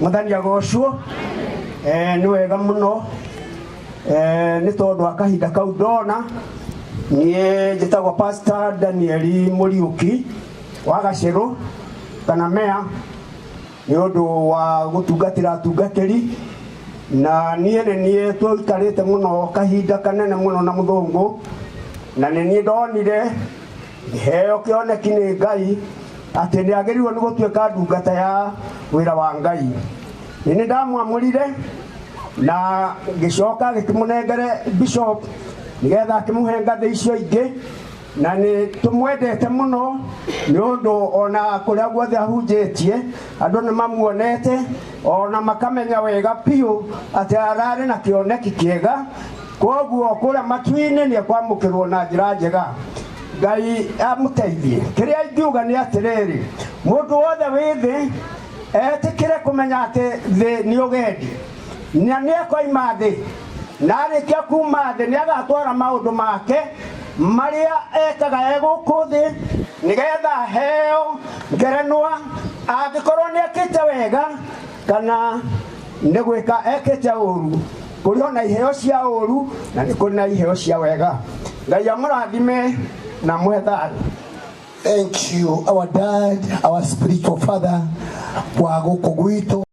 Mwathani agocwo. Nĩ wega mũno, nĩ tondũ wa kahinda kau ndona. Niĩ njĩtagwo Pastor Daniel Mũriũki wa Gacĩrũ kana Mea, nĩ ũndũ wa gũtungatĩra atungatĩri, na niĩ nĩ niĩ tũikarĩte mũno kahinda kanene mũno na mũthũngũ, na nĩ niĩ ndonire ngĩheo kĩoneki nĩ Ngai atĩ nĩ agĩrĩirwo nĩ gũtuĩka ndungata ya wĩra wa Ngai. Nĩ nĩ ndamwamũrire na ngĩcoka ngĩkĩmũnengere bishop nĩgetha akĩmũhe ngathĩ icio ingĩ, na nĩ tũmwendete mũno nĩ ũndũ ona kũrĩa guothe ahunjĩtie andũ nĩ mamuonete ona makamenya wega biũ atĩ ararĩ na kĩoneki kĩega. Koguo kũrĩa matu-inĩ nĩ ekwamũkĩrwo na njĩra njega. Ngai amũteithie. Kĩrĩa ingiuga nĩ atĩrĩrĩ, mũndũ wothe wĩ thĩ etĩkĩre kũmenya atĩ thĩ nĩ ũgendi, na nĩ akoima thĩ, na arĩkia kuma thĩ nĩ agatwara maũndũ make marĩa ekaga e gũkũ thĩ nĩgetha aheo ngerenwa angĩkorwo nĩ ekĩte wega kana nĩ gwĩka ekĩte ũru. Kũrĩ ona iheo cia ũru na nĩ kũrĩ na iheo cia wega. Ngai amũrathime na amũhe thayũ. Thank you, our dad, our spiritual father wa gũkũ gwitũ.